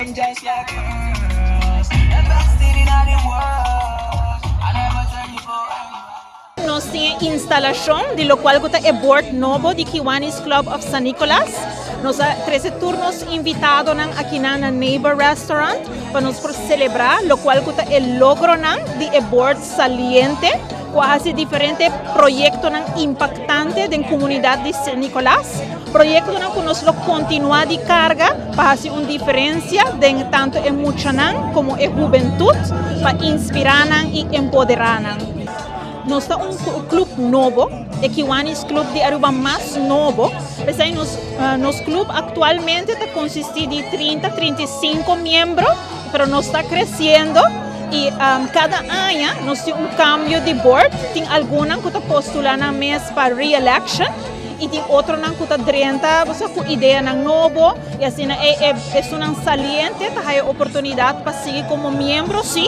Looking just like us. The best thing in all the world. I never tell you for anybody. Nos tin instalacion di locual cu ta e board nobo di Kiwanis Club of San Nicolas. Nos a trece tur nos invitadonan aki na Neighbor Restaurant pa nos por celebra locual cu ta e logronan di e board saliente cu a haci diferente proyectonan impactante den comunidad di San Nicolas. Proyectonan cu nos lo continua di carga pa haci un diferencia den tanto e muchanan como e hubentud pa inspira nan y empodera nan. Nos ta un club nobo, e Kiwanis Club di Aruba mas nobo. Pesey nos club actualmente ta consisti di 30, 35 miembro, pero nos ta creciendo y cada aña nos tin un cambio di board. Tin algun cu ta postula nan mes pa re-election y tin otronan cu ta drenta cu ideanan nobo y asina e un saliente ta haya oportunidad pa sigui como miembro, si,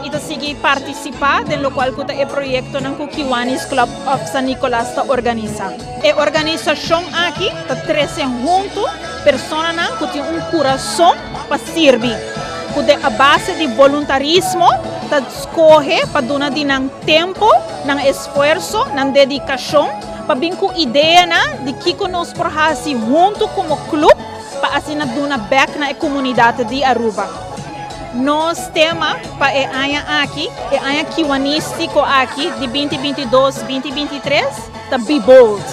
y ta sigui participa den locual cu e proyectonan cu Kiwanis Club of San Nicolas ta organisa. E organisacion aki ta trece hunto personanan cu tin un curason pa sirbi. Cu a base di voluntarismo ta scoge pa duna di nan tempo, nan esfuerso, nan dedicacion, pa bin cu ideanan di kico nos por haci hunto como club pa asina duna back na comunidad di Aruba. Nos tema pa e aña aki, e aña kiwanistico aki di 2022-2023, ta "Be Bold".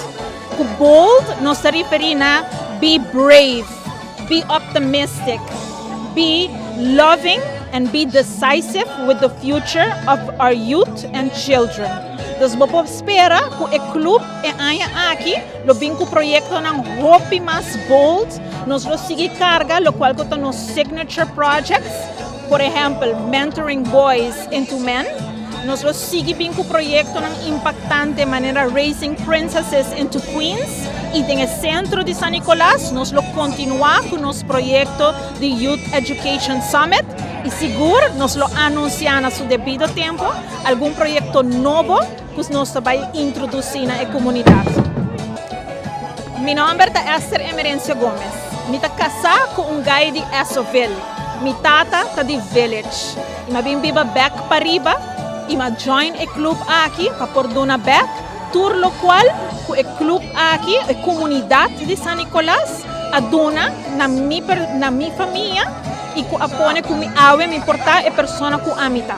Cu bold nos ta referi na be brave, be optimistic, be loving and be decisive with the future of our youth and children. Dus bo por spera cu e club e aña aki lo bin cu proyectonan hopi mas bold, nos lo sigui carga locual cu ta nos signature projects, por ehempel, Mentoring Boys into Men. Nos lo sigui bin cu proyectonan impactante manera Raising Princesses into Queens y den centro di San Nicolas nos lo continua cu nos proyecto di Youth Education Summit y sigur nos lo anuncia na su debido tempo algun proyecto nobo cu nos ta bay introduci na comunidad. Mi nomber ta Esther Emerencio Gomez. Mi ta casa cu un guy di Essoville. Mi tata ta di Village. Y mi a bin biba back pariba y mi a join e club aki pa por duna back tur locual cu e club aki, e comunidad di San Nicolas, a duna na mi famia y cu a pone cu mi awe mi por ta e persona cu ami ta.